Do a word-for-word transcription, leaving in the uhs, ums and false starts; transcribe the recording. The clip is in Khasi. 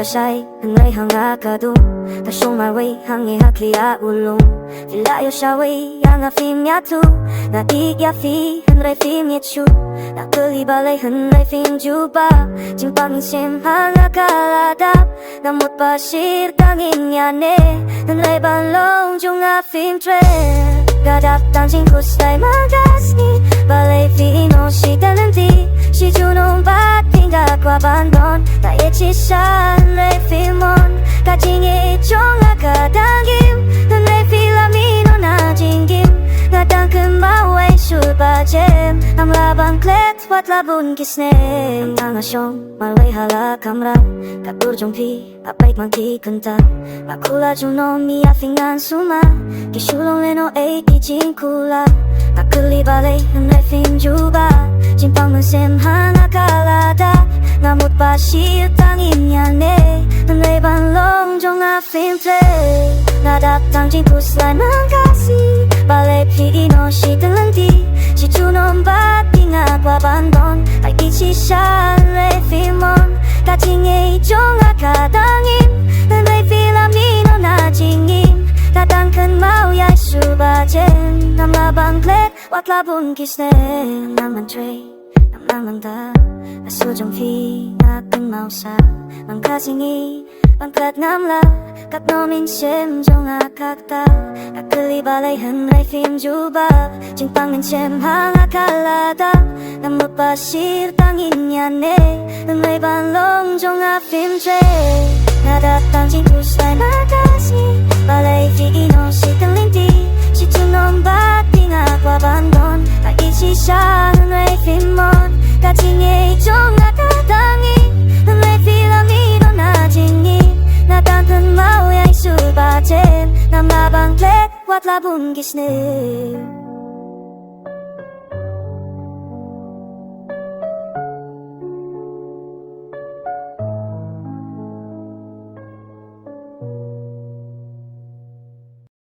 shai, hynrei ha nga ka dung. Ka shong marwei hangne ha khlieh u lum. Phi la ïoh shawei ïa nga phim ïathuh. Nga tip ïa phi hynrei phim ïeit shuh. Nga kylli balei hynrei phim jubab. Jingpang mynsiem ha nga ka la dap. Nga mut ba shir tang ïa ne. Hynrei ban long jong nga phim treh. Ka dap tang jingkhuslai man ka sngi. Balei phi ïehnoh shiteng lynti. Shi junom bad phi nga kwah ban don. Nga ïeit shisha hynrei phim mon. Ka jingïeit jong nga ka dang im. Hynrei phi la mih noh na jingim. Nga dang kynmaw ïa i sur ba jem. Ngam lah ban klet wat la bun ki snem. Tang nga shong marwei ha la kamra. Ka dur jong phi. Nga peit man ki kynta. Nga kular junom ïa phi ngan sumar. Ki shu long lehnoh ei ki jingkular. Nga kylli balei hynrei phim jubab. Jingpang mynsiem ha nga ka la dap. Nga mut ba shir tang ïa ne. Hynrei ban long jong nga phim treh. Nga dap tang jingkhuslai man ka sngi. Balei phi ïehnoh shiteng lynti. Shi junom bad phi nga kwah ban don. Nga ïeit shisha hynrei phim mon. Ka jingïeit jong nga ka dang im. Hynrei phi la mih noh na jingim. Nga dang kynmaw ïa i sur ba jem. Ngam lah ban klet wat la bun ki snem. Nang ban trei, nang nang nang da. Ka sur jong phi nga kynmaw sa. Nang ka jingïeit ban klet ngam lah. Katno mynsiem jong nga ka kta. Nga kylli balei hynrei phim jubab. Jingpang mynsiem ha nga ka la dap. Nga mut ba shir tang ïa ne. Hynrei ban long jong nga phim treh. Nga dap tang jingkhuslai man ka sngi. Balei phi ïehnoh shiteng lynti. Shi junom bad phi nga kwah ban don. Nga ïeit shisha hynrei phim mon. Ka jingïeit jong nga ka dang im. Hynrei phi la mih noh na jingim. Nga dang kynmaw ïa i sur ba jem. Ngam lah ban klet wat la bun ki snem.